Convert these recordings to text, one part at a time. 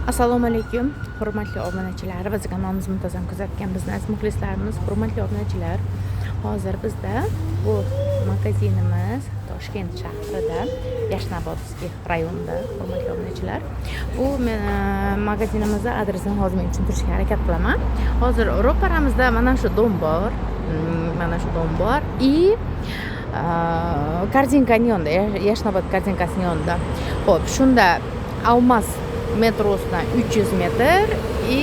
Assalomu alaykum, hurmatli obunachilar, bizni kanalimizni muntazam kuzatgan bizni aziz muxlislarimiz, hurmatli obunachilar. Hozir bizda bu magazinimiz Toshkent shahrida, Yashnobodskiy rayonida, hurmatli obunachilar. Bu magazinimizni adresini hozir men tushuntirishga harakat qilaman. Hozir ro'paramizda mana shu дом bor, mana shu дом bor и korzinkani yonida, Yashnobod korzinkasini yonida. Xo'p, shunda Almaz metrosidan 300 metr и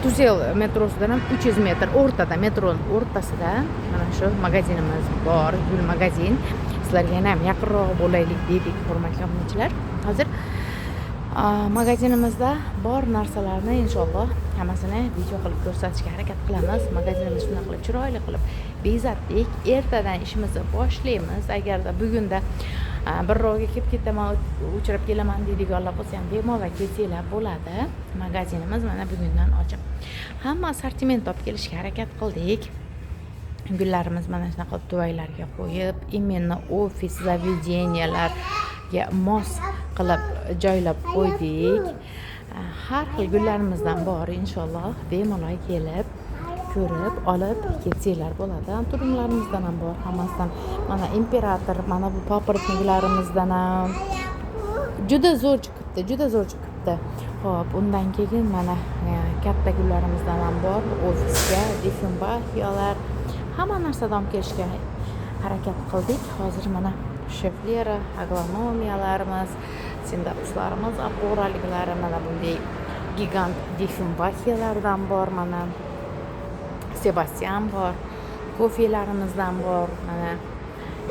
Tuzel metrosidan ham 300 metr o'rtada, metroni o'rtasida mana shu magazinimiz bor, gul magazin. Sizlarga yana ham yaqinroq bo'laylik dedik, hurmatli obunachilar. Hozir magazinimizda bor narsalarni inshaalloh hammasini video qilib ko'rsatishga harakat qilamiz. Magazinimizni shunaqa qilib chiroyli qilib bezatdik. Ertadan ishimizni boshlaymiz. Agarda bugunda birrovga kelib ketaman, uchrab kelaman deydiganlar bo'lsa ham bemalol kelsanglar bo'ladi. Magazinimiz mana bugundan ochiq. Hamma assortiment olib kelishga harakat qildik. Gullarimiz mana shunaqa tuvaklarga qo'yib, именно ofis заведения larga mos qilib joylab qo'ydik. Har xil gullarimizdan bor, inshaalloh bemalol kelib ko'rib olib ketsanglar bo'ladi. Tulumlarimizdan ham bor, hammasidan. Mana imperator, mana bu папоротник larimizdan ham juda zo'r chiqibdi, juda zo'r chiqibdi. Xo'p, undan keyin mana katta gullarimizdan ham bor ofisga, difenbaxiyalar, hamma narsadan olib kelishga harakat qildik. Hozir mana sheflera, aglonemiyalarimiz, sindapuslarimiz, опора liklari, mana bunday gigant difenbaxiyalardan bor, mana Sebastyan bor, kofelarimizdan bor, mana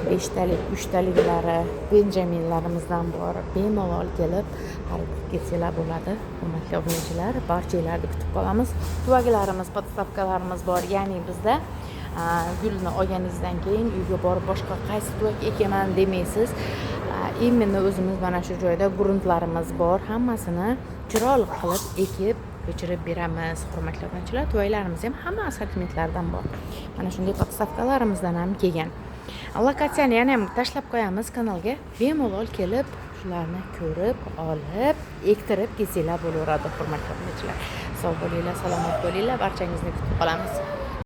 beshtalik, uchtaliklari, benjaminlarimizdan bor. Bemalol kelib xarid qilib ketsanglar bo'ladi, hurmatli obunachilar. Barchanglarni kutib qolamiz. Tuvaklarimiz, подставка larimiz bor, ya'ni bizda gulni olganingizdan keyin uyga borib boshqa qaysi tuvak ekaman demaysiz. Именно o'zimiz mana shu joyda gruntlarimiz bor, hammasini chiroyli qilib ekib ko'chirib beramiz, hurmatli obunachilar. Tuvaklarimiz ham hamma assortimentlardan bor, mana shunday подставка larimizdan ham kelgan. Lokatsiyani yana ham tashlab qo'yamiz kanalga, bemalol kelib shularni ko'rib olib ektirib ketsanglar bo'laveradi, hurmatli obunachilar. Sog' bo'linglar, salomat bo'linglar, barchangizni kutib qolamiz.